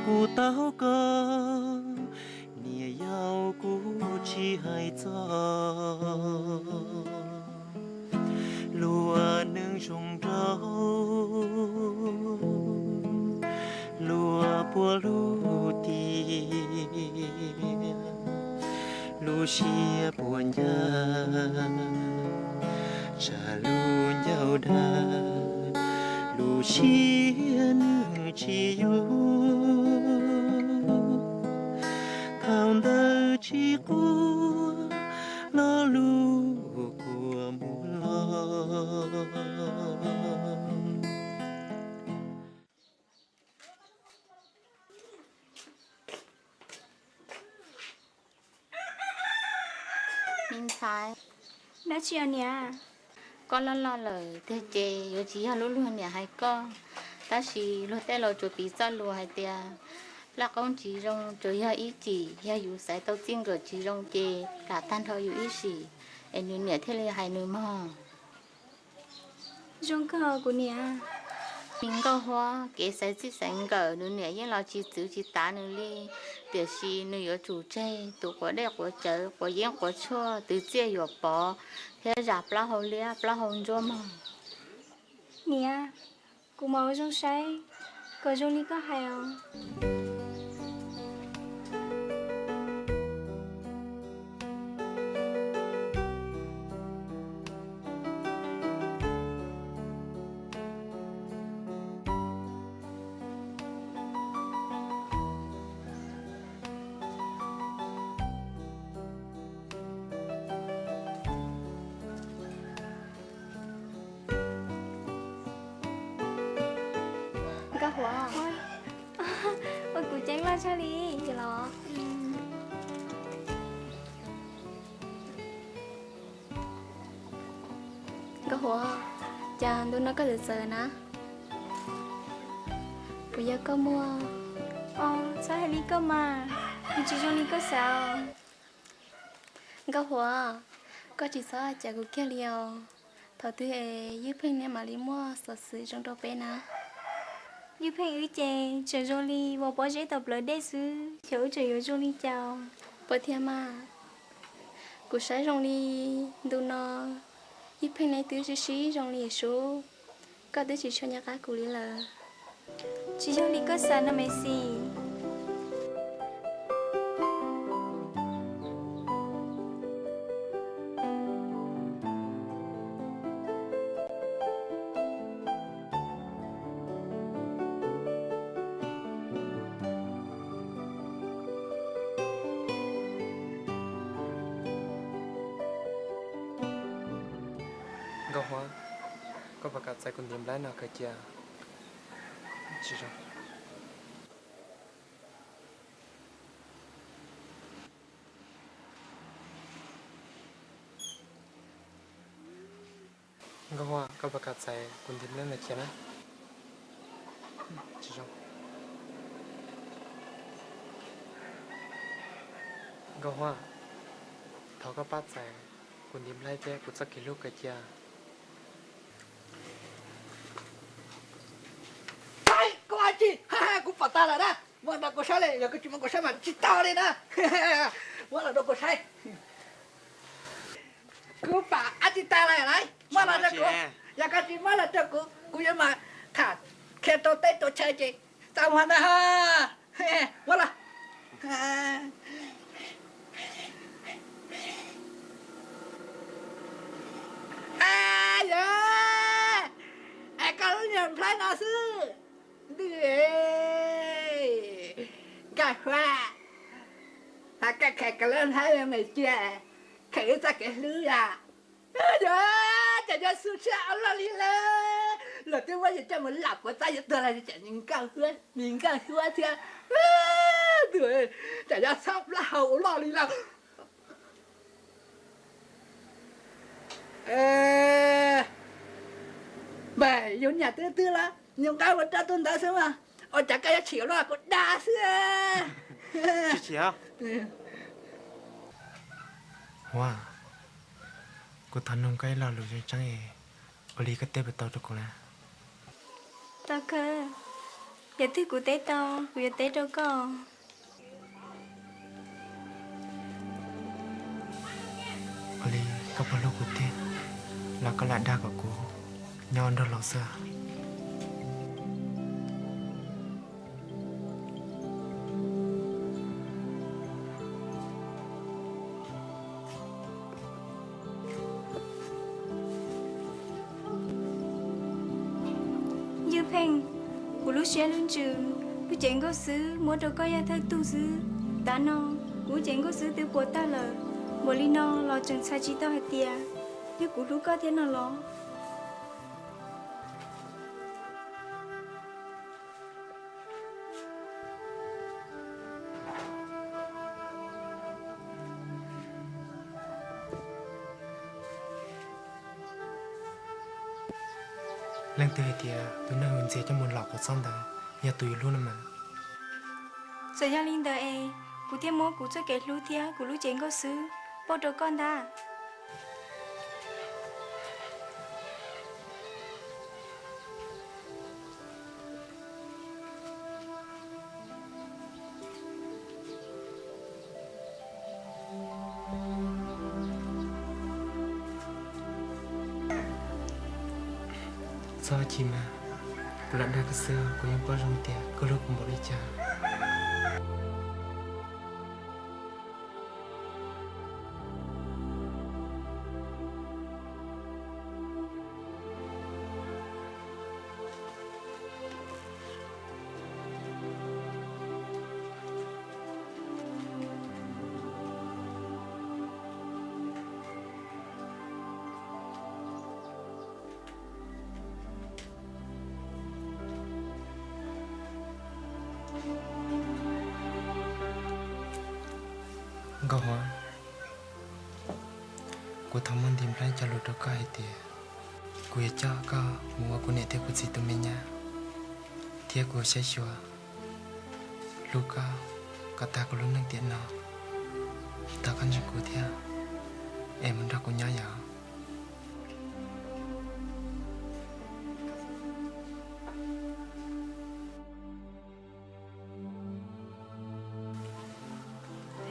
Kuv taug koj niam yau kuv tsis hais txog. Luag neeg zoo nraug, luag puag lub tiam, lub siab puas ncaj, tsam lub ncauj dag, lub siab nws tsis yug. Thaum ntawd tsis quaj, lo lus kuj mus los. Me ntxhais, dab tsi os niam? Koj loj loj lawm tiag ces yuav tsis yog lub luag niam hais koj, tab sis luag tej laus tsuas piv txoj lus hais tias laj qoob tsis zoo tsuas yog ib chim, yog yus xaiv tau txij nkawm tsis zoo ces lam tag nrho yus ib sim, es nws niam thiaj li hais nws mog. Zoo kawg kuv niam. Me Nkauj Huab, kev xaiv txij xaiv nkawm nws niam yeej los tsis txwv tsis tav nws li, tiam sis nws yuav tsum tseg tus quav dej quav cawv quav yeeb quav tshuaj twv txiaj yuam pov thiab zam plaub hau liab plaub hau ntsuab mog. Niam, kuv mam ua zoo saib kom zoo li koj hais os. Nkauj Huab, ua kuv ceeb loj tshaj li los. Nkauj Huab, cas ntu no koj txawv txawv na? Puas yog koj muaj? Os, txhob hais li koj mas, nws tsis zoo li koj xav. Nkauj Huab, koj tsis txhob cas kuv kiag li os. Thaum twg es Ywj Pheej neb mam li muaj xov xwm zoo rau peb na? Ywj Pheej wb ces tseem zoo li vos pob zeb tau plawv dej xwb, xyov wb tseem yuav zoo li cas. Puas tiag mas? Kuv saib zoo li ntu no Ywj Pheej neb twb sib sib zoo li sub, koj twb tsis tshua nco qab kuv li lawm. Tsis yog li koj xav no Maiv Xis. Nkauj Huab, koj puas kam txais kuv ntiv nplhaib no kawg cia? Tsis zoo. Nkauj Huab, koj puas kam txais kuv ntiv nplhaib no cia na? Tsis zoo. Nkauj Huab, thov koj pab txais kuv ntiv nplhaib thiab kuv txoj kev hlub kawg cia. Thaib, koj ua dab tsi? Kuv pom tag lawm na. Muab rau kuv saib li, yog koj tsis muab kuv saib mas tsis tau li na. Muab los rau kuv saib. Kuv pom dab tsi tag lawm lauj? Muab los rau kuv. Yog koj tsis muab los rau kuv, kuv yuav mas tham qhia rau teb rau chaw ces tau mas na. Muab los. Yog, es koj lub niag nplhaib no xwb. Nkauj Huab, koj khaws kuv lub nplhaib me cia, khaws wb txoj kev hlub yom. Yog, cas yog xu tshiab ua luaj li lawm. Los twb muab yus coj mus lam puas txaj yuav tuag los tsam me Nkauj Huab, me Nkauj Huab thiab. Tsam yog txhob plaub hau ua luaj li lawm. Npawg, yus niam twb twb los yus nqa mus rau tus ntawd xwb mas, ua cas koj yuav tsim ua luaj kuv dag xwb. Huab, kuv thov nug koj ib lo lus tseeb tseeb es, ua li koj teb puas tau rau kuv na? Tau kawg. Yog twg kuv teb tau, kuv yuav teb rau koj. Ua li koj puas hlub kuv tiag, los koj lam dag kom kuv nyob nrog los xwb? Ywj Pheej, kuv lub siab lub ntsws, lub cev nkauj xwb muab rau koj yog thawj tug xwb. Tav no kuv lub cev nkauj xwb twb puas tag lawm, npaum li no los tseem xav tsis tau hais tias yog kuv hlub koj thiab no los? Leej twg hais tias tus neeg uas ntxias coj mus lom kua txob ntawd yog tus yus hlub no mas? Txawm yog li ntawd es kuv thiaj muab kuv txoj kev hlub thiab kuv lub cev nkauj xwb pauj rau koj ntag. Txhob chim mas, kuv lam dag koj xwb, kuv yeej paub zoo tias koj hlub kuv npaum li cas. Nkauj Huab, kuv thov muab nti nplhaib cov lus rau koj hais tias kuv yuav coj koj mus ua kuv niam thiab kuv txiv tus me nyab, thiab kuv saib xyuas hlub koj kom tag kuv lub neej tiam no. Thov koj ntseeg kuv thiab es mus nrog kuv nyob yom.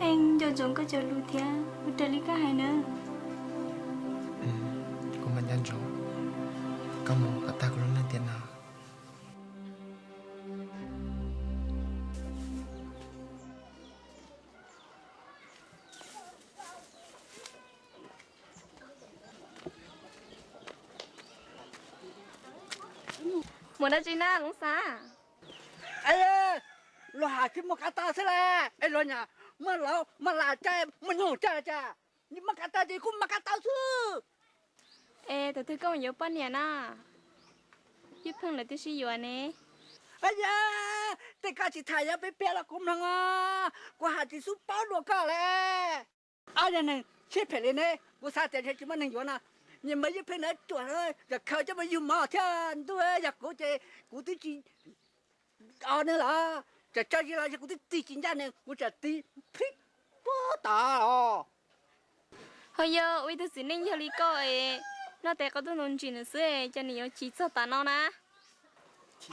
Pheej nco ntsoov koj cov lus thiab ua raws li koj hais na. Kuv mam nco ntsoov. Koj mus kom tag kuv lub neej tiam no. Mus dab tsi na Loob Xab? Luag has tsis muaj kav tau xwb las, es luag nyam muaj laus muaj lam cai muaj nyuj cai cas, nws muaj kav tau ces kuj muaj kav tau xwb. Es thaum twg koj yuav poj niam na? Ywj Pheej lawv twb sib yuav ne. Yog, tej koj tsis tham yuav peb peb los kuv mloog os, kuv hais tsis xub paub dua koj li. Ob yog neeg siab phem li ne, kuv xav tias ntshe tsis muaj neeg yuav no. Nyias mas Ywj Pheej ntawd ruam, yog khaws coj mus yug mov thiab ntuj, yog kuv ces kuv twb tsis o nws los, tsam tso zis los yog kuv twb tig tsis ncaj nws, kuv tsam tig plib puag tod os. Ho yog ua ib tug txiv neej yog li koj es noj tes qaub tuj ntaus ntsis nws xwb es cas nws yuav chim txog tav no na?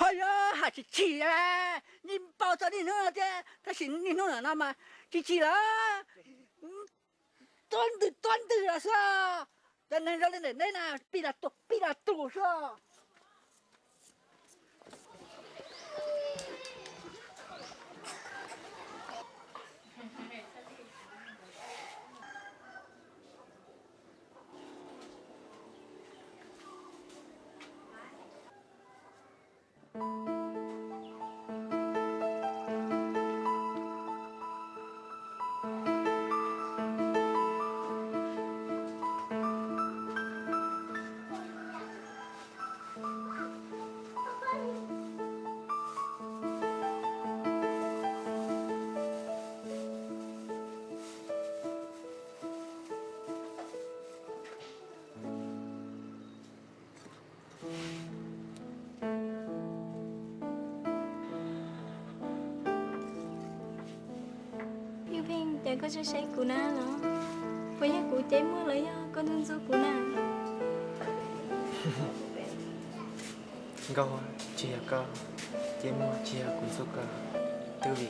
Ho yog hais tsis chim, yeej npau txog niaj hnub no thiab, tab sis niaj hnub no mas tsis chim lawm. Tuab ntwg tuab ntwg los xwb, cov neeg zoo li ntawm neb na pib los tuag pib los tuag xwb. Ywj Pheej, cas koj tseem saib kuv na los? Puas yog kuv cev muag los yog koj ntxub ntxub kuv na? Nkauj, tsis yog koj. ces muag tsis yog kuv ntxub koj, twb vim